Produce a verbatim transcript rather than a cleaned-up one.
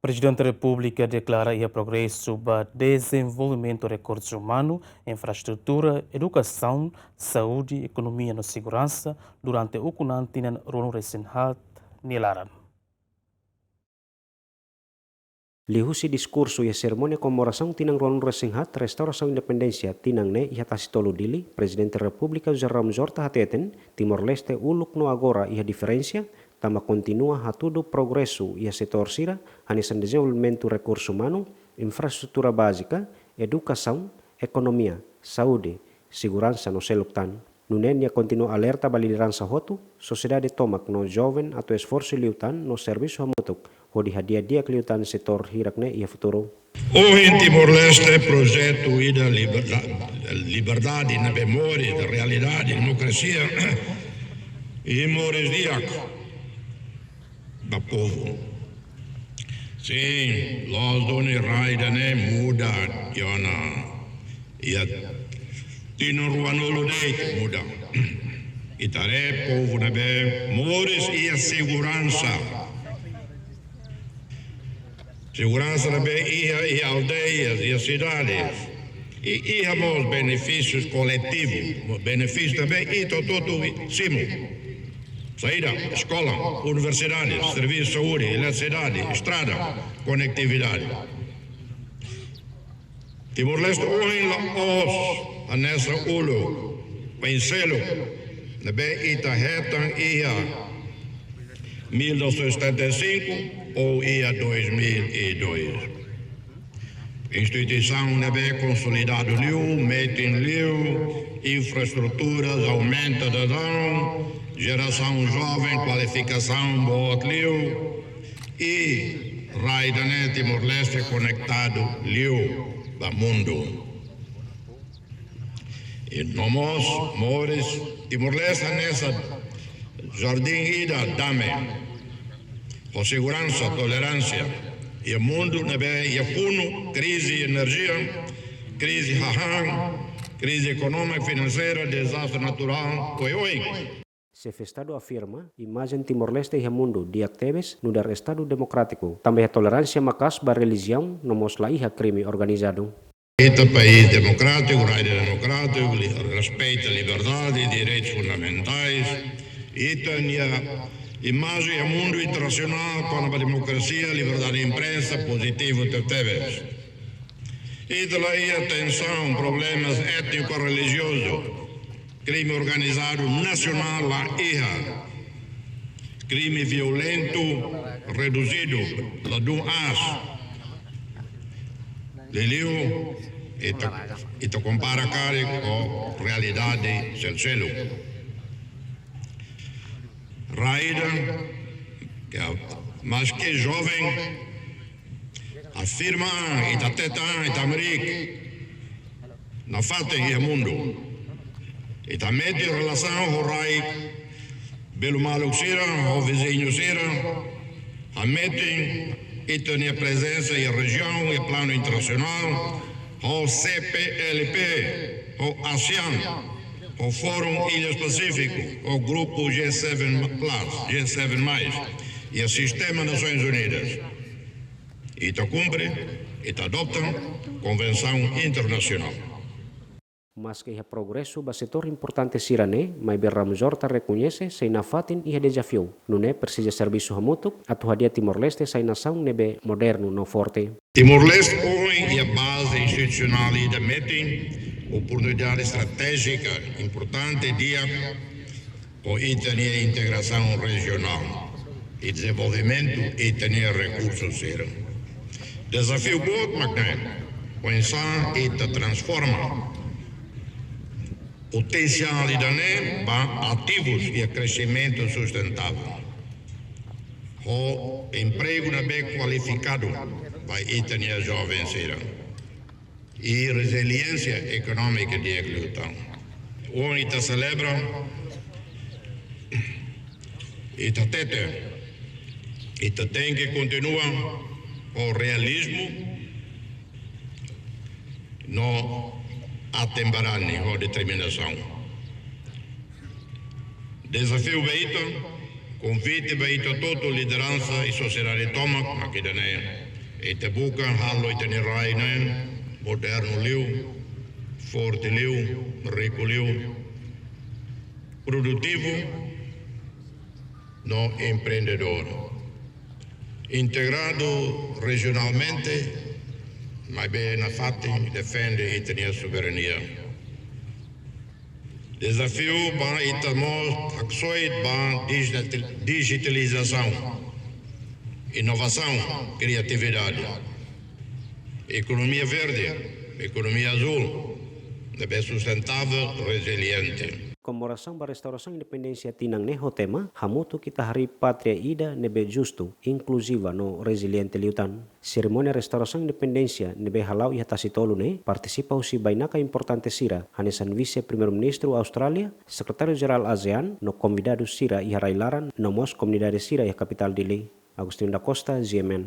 Prezidente Repúblika deklara iha progresu ba dezenvolvimentu rekursu umanu, infraestrutura, edukasaun, saúde, ekonomia no seguransa durante ukun an tinan ruanulu-resin-haat nia laran. Liuhusi diskursu iha serimónia komemorasaun tinan ruanulu-resin-haat restaurasaun independénsia tinan ne'e iha Tasitolu, Dili, Prezidente Repúblika José Ramos Horta hateten, Timor-Leste uluk no agora iha diferensa, tanba kontinua hatudu progresu iha setór sira, hanesan dezenvolvimentu rekursu umanu, infraestrutura bázika, edukasaun, ekonomia, saúde, seguransa no seluk tan. Nune'e nia kontinua alerta ba lideransa hotu, sosiedade tomak no joven atu esforsu liután no servisu hamutuk, hodi hadi'a di'ak liután setór hirak ne'e iha futuru. Ohin Timor-Leste projetu ida liberda-, liberdade ne'ebé moris, realidade, demokrasia, i moris di'ak ba povu. Sin, loos duni rai ida-ne'e muda, iha ona, iha tinan ruanulu de'it muda. Ita haree povu ne'ebé moris iha seguransa. Seguransa ne'ebé iha, iha aldeias, iha sidades. I iha mós benefísius koletivu, benefísiu ne'ebé ita hotu-hotu simu. Saida, eskola, universidade, servisu saúde, eletrisidade, estrada, konetividade. Timor-Leste ohin la'ós hanesan uluk, oinsá uluk, ne'ebé ita hetan iha mil novecentos e setenta e cinco ou iha dois mil e dois. Instituisaun ne'ebé konsolidadu liu, metin liu, infraestruturas aumenta daudaun, jerasaun joven kualifikasaun boot liu, i rai ida-ne'e Timor-Leste konektadu liu ba mundu. I no mós moris Timor-Leste hanesan jardín ida dame, ho seguransa, toleránsia, iha mundu ne'ebé iha funu krize enerjia, krize hahán, krize ekonómika, finanseira, dezastre naturál, oioin. Xefe Estadu afirma, imajen Timor-Leste iha mundu di'ak tebes, nu'udar Estadu demokrátiku, tanba iha toleránsia maka'as ba relijiaun, no mós la iha krime organizadu. Ita país demokrátiku, rai ida demokrátiku, li-, respeita liberdade, direitus fundamentais. Ita-nia imajen iha mundu internasionál kona-ba demokrasia, liberdade de imprensa, pozitivu tebetebes. Ita la iha tensaun, problemas étniku, relijiozu, krime organizadu nasionál la iha. Krime violentu reduzidu, ladún aas. Liuliu, ita, ita kompara karik ho realidade seluk-seluk. Rai ida, ke maske joven, afirma, ita hateten, ita hamriik nafatin iha mundu. Ita hametin relasaun ho rai belumaluk sira, ho viziñu sira, hametin ita-nia prezensa iha rejiaun, iha planu internasionál, ho C P L P, ho ASEAN, ho Fórum Ilhas Pasífiku, ho grupu G seven plus, G seven mais, iha sistema Nasoins Unidas. Ita kumpre, ita adota konvensaun internasionál. Maske iha progresu ba setór importante sira-ne'e, maibé Ramos Horta rekoñese sei nafatin iha dezafiu. Nune'e presiza servisu hamutuk, atu hadi'a Timor-Leste sai nasaun ne'ebé modernu no forte. Timor-Leste ohin iha baze institusionál ida metin, oportunidade estratéjika importante di'ak ho ita-nia integrasaun rejionál i dezenvolvimentu ita-nia rekursu sira. Dezafiu boot mak ne'e, oinsá ita transforma potensiál ida-ne'e ba ativus iha kresimentu sustentável, ho empregu ne'ebé kualifikadu ba ita-nia joven sira, i reziliénsia ekonómika di'ak liután. Ohin ita selebra, ita hateten, ita tenke kontinua ho realizmu no aten-barani ho determinasaun. Dezafiu ba ita, konvite ba ita hotu-hotu, lideransa i sosiedade tomak, mak ida-ne'e. Ita buka halo ita-nia rai ne'e modernu liu, forte liu, riku liu, produtivu no empreendedór. Integradu rejionalmente, maibé nafatin defende ita-nia soberania. Dezafiu ba ita mós haksoit ba digital-, digitalizasaun, inovasaun, kriatividade, ekonomia verde, ekonomia azúl, ne'ebé sustentável, reziliente. Komemorasaun ba restaurasaun independénsia tinan ne'e ho tema Hamutuk ita harii pátria ida ne'ebé justu, inkluziva no reziliente liután. Serimónia restaurasaun independénsia ne'ebé hala'o iha Tasitolu ne'e partisipa husi bainaka importante sira, hanesan Vise-Primeiru-Ministru Austrália, Sekretáriu Jerál ASEAN, no konvidadu sira iha rai-laran, no mós komunidade sira iha kapitál Dili. Agostinho da Costa, G M N.